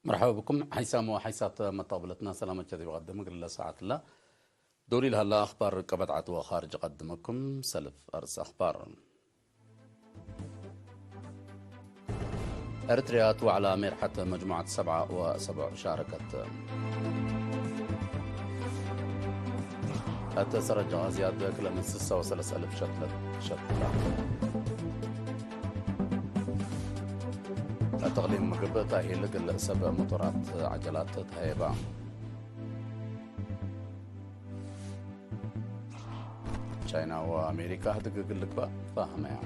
مرحبا بكم. حيسام وحيسات متقبلتنا سلامة جدي وقدمك لساعة الله. دوري لهلا أخبار قبض عدوى خارج قدمكم سلف أرس أخبار. ኤርትርያ ትዋዕላ ሜርሓት መጅሙዓት ሰብዓ ወሰብዑ ሻረከት። እተ ሰረጃ ዝያድ ክለመት ስሳ ወሰለስ ኣልፍ ሸትለት ሸትላ። እተ እቕሊም ምግብ ታሂል ግል ሰብ ሞቶራት ዓጀላት ተሃየባ። ቻይና ወኣሜሪካ ህድግግል ልግባእ ፋህመያ።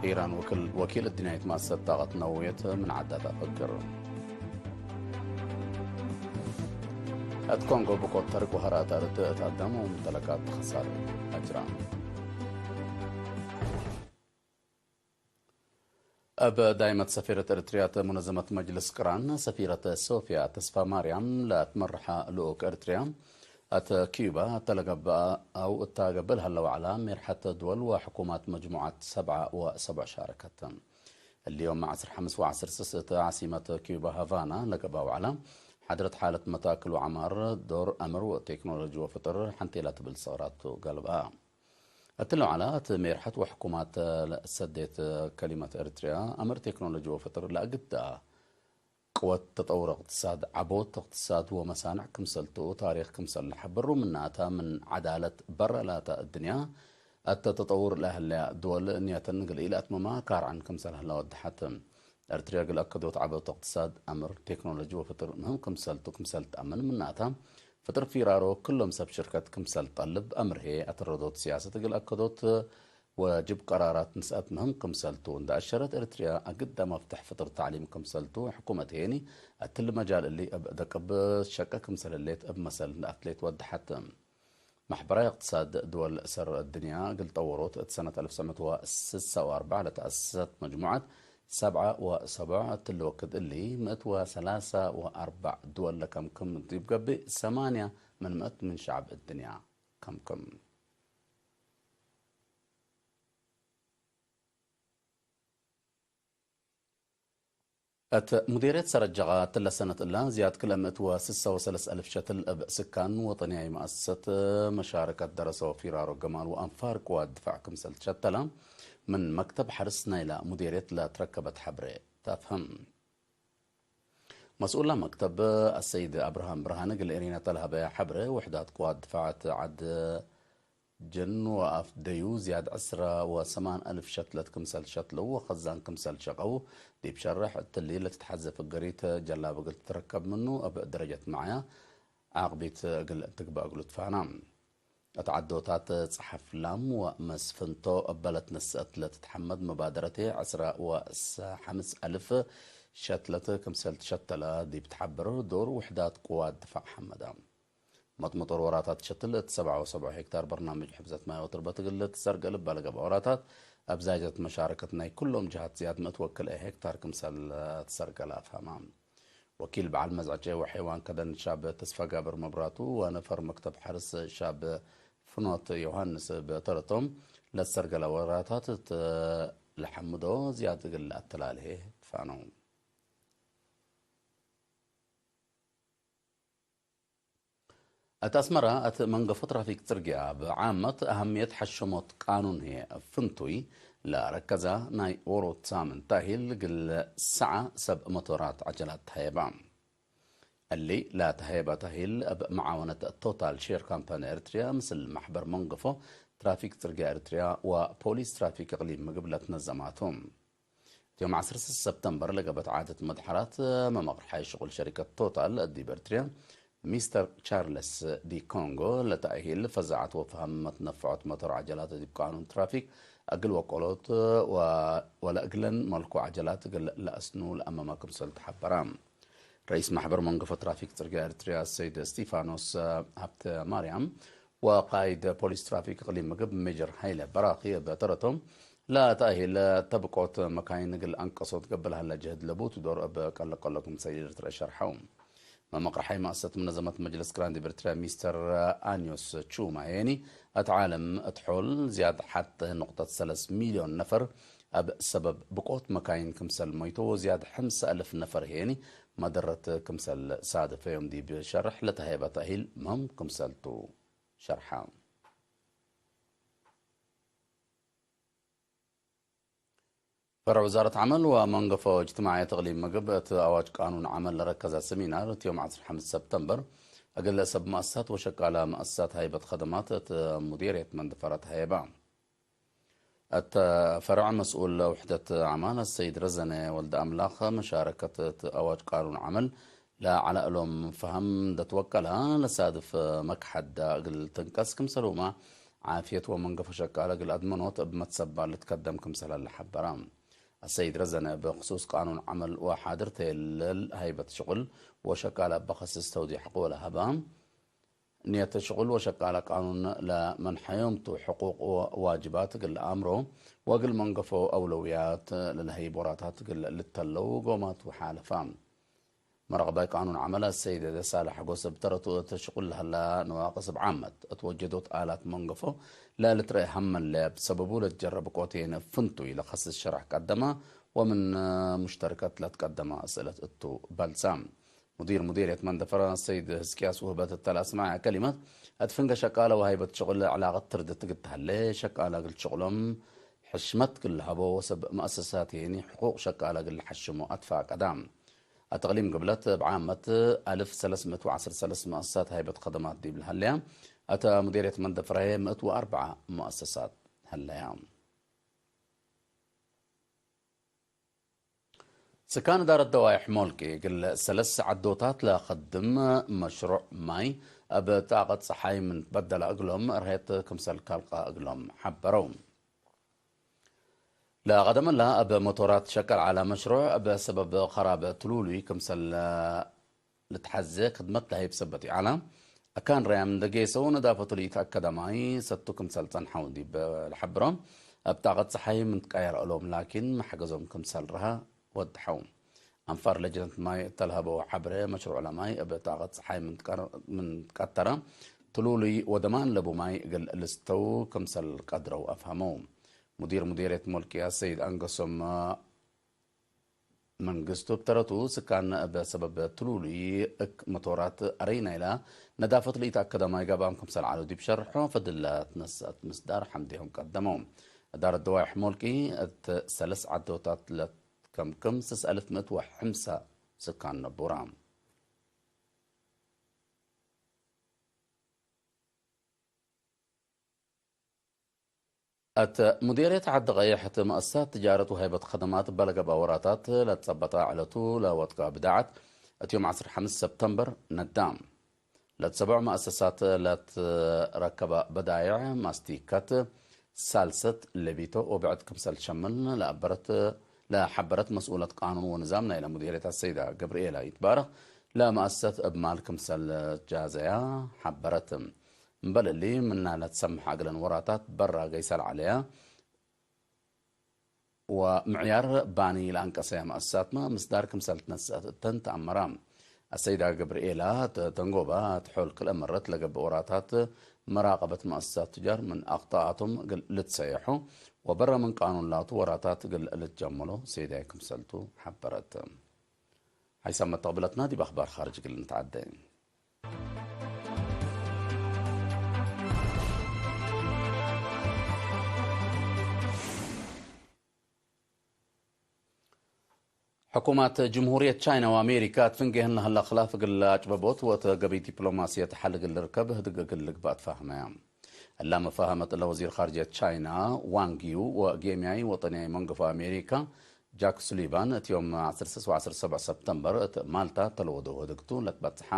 ኢራን ወክል-፣ ወኪል እድናይት ማሰት ጣቐት ነውየት ምን ዓዳት ኣፈግር። እት ኮንጎ ብቆት ተርግ ወሃራት ኣርት እት ኣዳም ወምተለቃት ተኸሳር ኣጅራ። ኣብ ዳይመት ሰፊረት ኤርትርያ እተ ሙነዘመት መጅልስ ቅራን ሰፊረት ሶፊያ ተስፋ ማርያም ለትመርሓ ልኡክ ኤርትርያ ኣተ ኪዩባ ተለገባ ኣው እታ ገበል ሃለ ዋዕላ ሜርሓተ ድወል ወሕኩማት መጅሙዓት ሰብዓ ወሰብዕ ሻረከት። اليوم عصر خمس وعصر سسة عاصمة كيوبا هافانا لقبا وعلا حضرت حالة متاكل وعمار دور أمر وتكنولوجي وفطر حنتيلا تبل صغرات قلبها. እትለውዓላ እቲ ሜርሐት ወሕኩማት ሰዴት ከሊመት ኤርትርያ ኣምር ቴክኖሎጂ ወፍጥር ለአግዳ ቅወት ተጠውረ እቅትሳድ ዓቦት እቅትሳድ ወመሳንዕ ክምሰልቱ ታሪኽ ክምሰል ለሐበሩ ምናታ ምን ዓዳለት በረላታ እድንያ እተ ተጠውር ለህለያ ድወል ንየተን ግልኢል ኣትመማ ካርዓን ክምሰል ህላ ወድሐት። ኤርትርያ ግል ኣከዶት ዓቦት እቅትሳድ ኣምር ቴክኖሎጂ ወፍጥር ምህም ክምሰልቱ ክምሰል ተኣምን ምናታ ፍጥር ፊራሮ ክሎም ሰብ ሽርከት ክምሰል ጠልብ ኣምርሄ ኣተረዶት ሲያሰት እግል ኣከዶት ወጅብ ቀራራት ንስኣት ምህም ክምሰልቱ እንዳ ኣሸረት ኤርትርያ ኣግዳ መፍትሕ ፍጥር ታዕሊም ክምሰልቱ ሕኩመት ሄኒ ኣትል መጃል እሊ እብ ደቅብ ሸቀ ክምሰለሌት እብ መሰል እንዳ ኣትሌት ወድሓት። ማሕበራዊ እቅትሳድ ድወል ሰር እድንያ እግል ጠወሮት እት ሰነት ኣልፍ ሰመት ወስሳ ወኣርባዕ ለተኣሰሰት መጅሙዓት ሰብዓ ወሰብዓ እትል ወክድ እሊ ምእት ወሰላሳ ወኣርባዕ ድወል ለከምክም ዲብ ገብእ ሰማንያ ምን ምእት ምን ሸዕብ እድንያ ከምክም። እት ሙዴርየት ሰረጀቓ እትለ ሰነት እላ ዝያድ ክለ ምእት ወስሳ ወሰለስ ኣልፍ ሸትል እብ ስካን ወጠንያይ መኣሰሰት መሻረከት ደረሰ ወፊራሮ ገማል ወኣንፋር ቅዋት ድፋዕ ክምሰል ትሸተላ ምን መክተብ ሐርስ ናይላ ሙዴርየት ለትረከበት ሐብሬ ተፍህም። መስኡላ መክተብ ኣሰይድ ኣብርሃም ብርሃነ ግል ኤሪና ተልሃበያ ሐብረ ውሕዳት ቅዋት ድፋዓት ዓድ ጀን ወኣፍ ደዩ ዝያድ ዕስራ ወሰማን ኣልፍ ሸትለት ክምሰል ሸትለው ወኸዛን ክምሰል ሸቀው ዲብ ሸርሕ እትሊ ለትትሓዘ ፍገሪት ጀላብ እግል ትትረከብ ምኑ እብ ደረጀት መዓያ ዓቕቢት እግል ትግባእ እግሉ ትፋና። እት ዓዶታት ጸሓፍ ላም ወመስፍንቶ እበለት ነስአት ለትትሐመድ መባደረቴ ዕስራ ወሓምስ ኣልፍ ሸትለት ክምሰል ትሸተለ ዲብ ትሓብር ዶር ውሕዳት ቅዋት ድፋዕ ሐመዳ። መጥመጦር ወራታት ሸትል እት ሰብዓ ወሰብዓ ሄክታር በርናምጅ ሕፍዘት ማይ ወትርበት እግል ትሰርገ ልባለ ገብአ ወራታት ኣብ ዛይዘት መሻረከት ናይ ኩሎም ጅሃት ዝያድ ምእት ወክልኤ ሄክታር ክምሰል ትሰርገ ለኣፍሃማ። ወኪል በዓል መዝዐጨ ወሐይዋን ከደን ሻብ ተስፋጋብር መብራቱ ወነፈር መክተብ ሐርስ ሻብ ፍኖት ዮሃንስ ብተረቶም ለትሰርገለ ወራታት እት ለሐምዶ ዝያድ እግል ኣተላልሄ ትፋነው። እት ኣስመራ እት መንገፎ ትራፊክ ጽርግያ ብዓመት ኣህምየት ሐሸሞት ቃኑን ህየ ፍንቱይ ለረከዛ ናይ ኦሮት ሳምን ታሂል ግል ሰዓ ሰብ ሞቶራት ዐጀላት ተሀየባ። እሊ ለተሀየባ ታሂል እብ መዓወነት ቶታል ሼር ካምፓኒ ኤርትርያ ምስል ማሕበር መንገፎ ትራፊክ ጽርግያ ኤርትርያ ወፖሊስ ትራፊክ እቅሊም ምግብ ለትነዘማቱ። እቲ ዮም ዓሰርተ ሰፕተምበር ለገበት ዓደት መድሓራት መመቕርሓይ ሽቑል ሸሪከት ቶታል ዲብ ኤርትርያ ሚስተር ቻርለስ ዲ ኮንጎ ለተኣሂል ፈዛዓት ወፈሃም መትነፍዖት መቶር ዓጀላት ዲብ ቃኑን ትራፊክ እግል ወቆሎት ወ-፣ ወለእግለን መልኩ ዓጀላት እግል ለኣስኑ ለኣመማ ክምሰል ተሓበራ። ረኢስ ማሕበር መንገፎ ትራፊክ ጽርግያ ኤርትርያ ሰይድ እስጢፋኖስ ሃብተ ማርያም ወቃይድ ፖሊስ ትራፊክ እቅሊም ምግብ ሜጀር ሃይለ በራኺ እብ ተረቶም ለተኣሂል ተብቆት መካይን እግል ኣንቀሶት ገብል ሃለ ጀህድ ለቡቱ ዶር እብ ቀለቀሎ ክምሰል ኤርትርያ ሸርሐው። መቕርሓይ ማእሰት ምነዘመት መጅልስ ግራንድ ብርትራ ሚስተር ኣንዮስ ቹማ ሄኒ፣ እቲ ዓለም እትሖል ዝያድ ሓተ ንቑጠት ሰለስ ሚልዮን ነፈር ኣብ ሰበብ ብቆት መካይን ክምሰል ሞይቶ፣ ዝያድ ሓምሳ ኣልፍ ነፈር ሄኒ መደረት ክምሰል ሳደፈ እዮም ዲብ ሸርሕ ለተሃይባ ተእሂል ምህም ክምሰልቱ ሸርሓ። ፈረዕ ወዛረት ዓመል ወመንገፎ እጅትማዕየት እቕሊም ምግብ እቲ ኣዋጅ ቃኑን ዓመል ለረከዘ ሰሚናር እቲ ዮም ዓሰርተ ሓሙሽተ ሰፕተምበር እግል ሰብ መኣሳት ወሸቃላ መኣሳት ሃይበት ኸደማት እቲ ሙዲርየት መንድፈረት ሃየባ። እቲ ፈረዕ መስኡል ውሕደት ዓማል ኣሰይድ ረዘነ ወልደ ኣምላኽ መሻረከት እቲ ኣዋጅ ቃኑን ዓመል ለዓላ እሎም ፈሃም እንደትወቀላ ለሳድፍ መክሓዳ እግል ትንቀስ ክምሰልውማ ዓፍየት ወመንገፎ ሸቃለ እግል ኣድመኖት እብ መትሰባ ልትከደም ክምሰላ ለሓበራ። ኣሰይድ ረዘነ ብክሱስ ቃኑን ዓመል ወሓድር ተየለል ሃይበት ሽቁል ወሸቃለ በኸስስ ተውዲሕ ቅወለ ሃባ። ንየት ሽቁል ወሸቃለ ቃኑን ለመንሐዮምቱ ሕቁቅ ወዋጅባት እግል ኣምሮ ወእግል መንገፎ ኣውለውያት ለለሀይ ቦራታት እግል ልተለው ጎማቱ ሓለፋ። መራቕባይ ቃኑን ዓመል ኣሰይድ ደሳለ ሓጎስ እብ ተረቱ እት ሽቁል ለሀላ ነዋቅስ እብ ዓመት እት ወጀዶት ኣላት መንገፎ ለልትረአ ሀመለ ብሰበቡ ለትጀረብ ቆቴን ፍንቱይ ለኸስስ ሸራሕ ቀደማ ወምን ሙሽተርከት ለትቀደማ እስእለት እቱ በልሳ። ሙዲር ሙዲርየት መንደፈራ ሰይድ ህዝቅያስ ውህበት እተላስማዕ ከሊመት እት ፍንገ ሸቃለ ወሃይበት ሽቁል ዕላቐት ትርድት ግትሃለ ሸቃለ እግል ሽቁሎም ሕሽመት ክልሃቦ ወሰብ መእሰሳት የኒ ሕቁቅ ሸቃለ እግል ሓሽሞ ኣትፋቀዳ። ኣተቕሊም ግብለት ብዓመት ኣልፍ ሰለስምእት ወዓስር ሰለስ መእሰሳት ሃይበት ኸደማት ዲብ ለሃለያ፣ ኣተ ሙዲርየት መንደፈራየ ምእት ወኣርብዓ መእሰሳት ሃለያ። ስካን ዳረት ደዋይሕ ሞልቂ እግል ሰለስ ዓዶታት ለኸድም መሽሩዕ ማይ ኣብ ጣቐት ጸሓይ ምን ትበደላ እግሎም ርሄት ክምሰል ካልቃ እግሎም ሓበረው። ለቐደመላ ኣብ ሞቶራት ሸቀል ዓላ መሽሩዕ ኣብ ሰበብ ኸራብ ትሉሉይ ክምሰል ልትሓዘ ክድመት ለሃይብ ሰበት ይዓላ። ኣካን ራያም እንደጌሰው ነዳፈቱ ልኢት ኣካዳማይ ሰቱ ክምሰል ጸንሓው ዲብ ለሓብሮ። ኣብ ጣቐት ጸሓይ ምን ትቃየር እሎም ላኪን መሓገዞም ክምሰል ረሃ ወድሐው። ኣንፋር ለጀነት ማይ እተልሀበው ሓብረ መሽሩዕ ለማይ እብ ጣቐት ጸሓይ ምን ትቀር-፣ ምን ትቀተረ ትሉሉይ ወደማን ለቡ ማይ እግል ልስተው ክምሰል ቀድረው ኣፍሃመው። ሙዲር ሙዲርየት ሞልቅያ ሰይድ ኣንገሶም መንግስቱ እብ ተረቱ ስካን እብ ሰበብ ትሉሉይ እክ መቶራት ኣረይ ናይላ ነዳፈት ልኢት ኣካዳማይ ጋባም ክምሰል ዓሉ ዲብ ሸርሖ ፈድላ ትነሰት ምስዳር ሓምዴሆም ቀደመው። እዳር ደዋይሕ ሞልቂ እት ሰለስ ዓዶታት ለት ከምክም ስስ ኣልፍ ምእት ወሕምሳ ስካን ነቡራ። እት ሙዲርየት ዓዲ ቀይሕ እት መእሳት ትጃረት ወሃይበት ኸደማት በለገባ ወራታት ለትጸበጣ ዕለቱ ለወጥቃ ብዳዓት እት ዮም ዓሰርተ ሓሙሽተ ሰፕተምበር ነዳ። ለትሰብዖ መእሰሳት ለትረከባ በዳይዕ ማስቲከት ሳልሰት ለቢቶ ወብዕድ ክምሰል ሸምን ለአበረት ለሐበረት መስኡለት ቃኑን ወንዛም ናይለ ሙዲርየት ኣሰይዳ ገብርኤላ ይትባረክ ለመእሰት እብ ማል ክምሰል ጃዘያ ሐበረት። እምበል እሊ ምና ለትሰምሕ አግለን ወራታት በራ ገይሰ ለዐለያ ወምዕያር ባኒ ለአንቀሰያ መእሰሳትመ ምስዳር ክምሰል ትነሰአት እተን ተአመራ። አሰይዳ ገብርኤላ እት ደንጎባ እት ሖል ክልኤ መረት ለገብእ ወራታት መራቀበት መእሰሳት ትጃር ምን አክጠኣቶም እግል ልትሰየሖ ወበረ ምን ቃኑን ላቱ ወራታት እግል ልትጀመሎ ሰይዳይ ክምሰልቱ ሐበረት። ሓይሳም መተቕብለትና ዲብ ኣኽባር ኻርጅ እግል ንትዓደ። ሕኩማት ጅምሁርየት ቻይና ወአሜሪካ እት ፍንጌህን ለሀላ ክላፍ እግል ለአጭበቦት ወእት ገበይ ዲፕሎማስየት ሐል እግል ልርከብ ህድግ እግል ልግባእ ትፋህመያ። እላ መፋህመት እለ ወዚር ኻርጅየት ቻይና ዋንግ ዩ ወጌምያይ ወጠንያይ መንገፎ አሜሪካ ጃክ ሱሊቫን እት ዮም ዓሰርተ ስድስተ ወዓሰርተ ሰብዓ ሰፕተምበር እት ማልታ ተለወደው ህድግቱ ለትበጽሓ።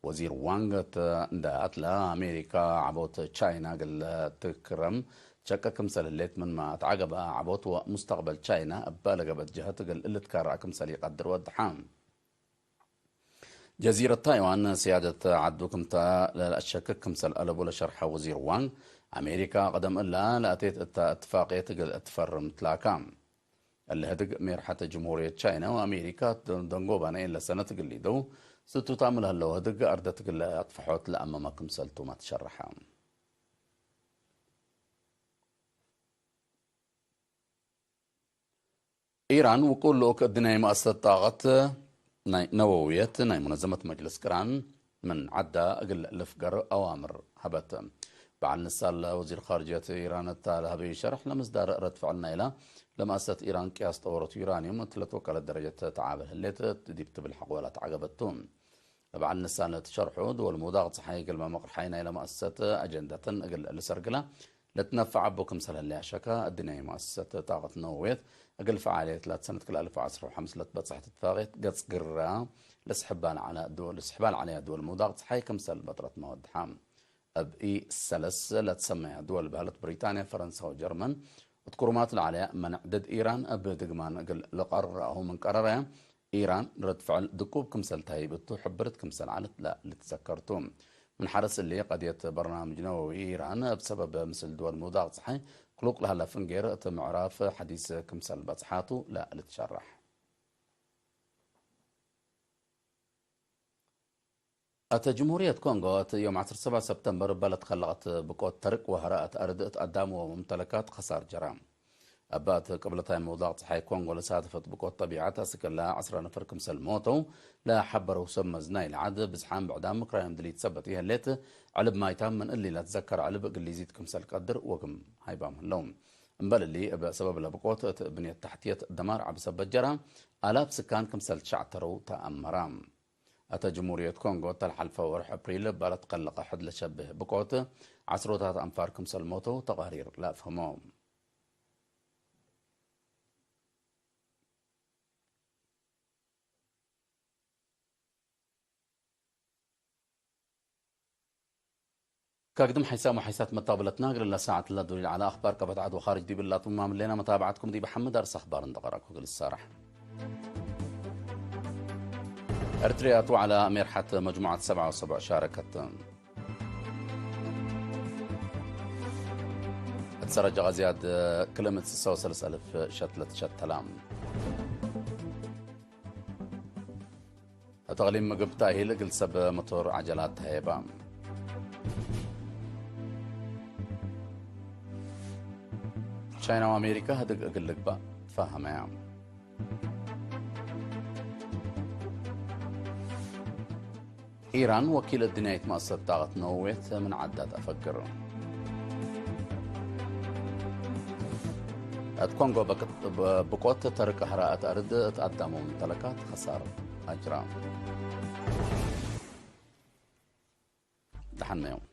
ወዚር ዋንግ እት እንዳ አትላ አሜሪካ ዓቦት ቻይና እግል ትክረም ሸቀ ክምሰል ህሌት ምንማ እት ዓገባ ዓቦት ወሙስተቅበል ቻይና እበ ለገበት ጀሀት እግል እልትካረዕ ክምሰል ይቀድር ወድሓ። ጀዚረት ታይዋን ስያደት ዓዱ ክምታ ለልአሸክክ ክምሰል አለቡ ለሸርሐ ወዚር ዋንግ፣ አሜሪካ ቀደም እላ ለአቴት እታ እትፋቅየት እግል እትፈርም ትላካ። እለ ህድግ ሜርሐተ ጅምሁርየት ቻይና ወአሜሪካ ደንጎባነ እለ ሰነት እግል ሊደው ስትታም ለህለው ህድግ ኣርደት ግለ ኣጥፍሖት ለኣመማ ክምሰልቱ ማትሸረሐ። ኢራን ውቁል ልኡክ እድናይ ማእሰት ጣቐት ናይ ነወውየት ናይ ሙነዘመት መጅልስ ቅራን ምን ዓዳ እግል ልፍገር ኣዋምር ሀበት። በዓል ንሳለ ወዚር ኻርጅየት ኢራን እታ ለሀበዩ ሸርሕ ለምስዳር ረድፍዕልና ኢላ ለማእሰት ኢራን ቅያስ ጠወረቱ ዩራኒየም እትለት ወቀለት ደረጀት ተዓበል ህሌት ዲብ ትብል ሓቆላ ተዓገበቱ። በዓል ንሳለ ትሸርሑ ድወል ምውዳቕ ፀሓይ ግልማ መቕርሓይ ናይ ለማእሰት ኣጀንዳተን እግል ልሰርግላ ለትነፍዕ ኣቦ ክምሰል ህለያ ሸካ እድናይ ማእሰት ጣቐት ነወውየት እግል ፈዓልየት ላት ሰነት ክል ኣልፍ ዓስር ወሓምስ ለት በፅሕት ትፋቕየት ገፅ ግራ ለስሕባ ለዓላ ድወል ስሕባ ለዓለያ ድወል ምውዳቕ ፀሓይ ክምሰል በጥረት መወድሓ። እብ ኢ ሰለስ ለትሰመያ ድወል በህለት ብሪጣንያ፣ ፈረንሳ ወጀርመን እት ኩሩማት ለዓለያ መንዕ ድድ ኢራን እብ ድግማን እግል ልቐርራሁ ምን ቀረረያ፣ ኢራን ረድ ፍዕል ድቁብ ክምሰል ተሂብቱ ሕብርት ክምሰል ዓለት ለልትዘከርቱ። ምን ሓረስ እሊ ቀድየት በርናምጅ ነወዊ ኢራን እብ ሰበብ ምስል ድወል ምውዳቕ ፀሓይ ክሉቅ ለህለ ፍንጌር እት ምዕራፍ ሓዲስ ክምሰል በጽሓቱ ለልትሸራሕ። እተ ጅምሁርየት ኮንጎ፣ እቲ ዮም ዓሰርተ ሰባት ሰፕተምበር በለት ከለቐት ብቆት ተርቅ ወህራኣት ኣርድ እት ኣዳም ወሙምተለካት ኸሳር ጀራ። እባ እቲ ቅብለታይ ምውዳቕ ፀሓይ ኮንጎ ለሳተፈት ብቆት ጠቢዓት ኣስከላ ዕስራ ነፈር ክምሰል ሞተው ለሓበረው ሰብ መዝናይ ለዓድ ብዝሓም ብዕዳም ምክራዮም ድልይት ሰበት ይህሌት ዕልብ ማይታም ምን እሊ ለትዘከር ዕልብ ግሊዚት ክምሰል ቀድር ወግም ሃይባም ህለው። እምበል እሊ እብ ሰበብ ለብቆት እቲ ብንየት ታሕትየት ደማር ዓብ ሰበት ጀራ ኣላፍ ስካን ክምሰል ትሻዕተረው ተኣመራ። እተ ጅሙርየት ኮንጎ ተልሓልፈ ወርሕ ኣፕሪል ባለት ቀለቐ ሕድ ለሸብህ ብቆት ዓስሮታት ኣንፋር ክምሰል ሞተው ተቓሪር ለኣፍህሞ። ከግድም ሓይሳም ወሓይሳት መታብለትና ግለላ ሰዓት ለዱል ዓላ ኣኽባር ቀበት ዓድ ወኻርጅ ዲብላቱም ማምሌና መታብዓትኩም ዲብ ሓምድ ኣርስ ኣኽባር እንደቐረኩ ግልሳራሕ። ኤርትርያ ትውዓላ ሜርሓት መጅሙዓት ሰብዓ ወሰብዕ ሻረከት። እትሰረጀ ቐዝያድ ክልምት ስሳ ወሰለስ ኣልፍ ሸትለት ሸተላ። እተቕሊም ምግብ ታሂል እግል ሰብ መቶር ዓጀላት ተሃየባ። ቻይና ወኣሜሪካ ህድግ እግል ልግባእ ተፋሃመያ። ኢራን ወኪል እድንያይት ማእሰት ጣቐት ነውዌት ምን ዓዳት ኣፈግር። እት ኮንጎ በቅት-፣ ብ-፣ ብቆት ተርቅ ህራኣት ኣርድ እት ኣዳሞም ተለካት ኸሳር ኣጅራ። ደሓን መዮም።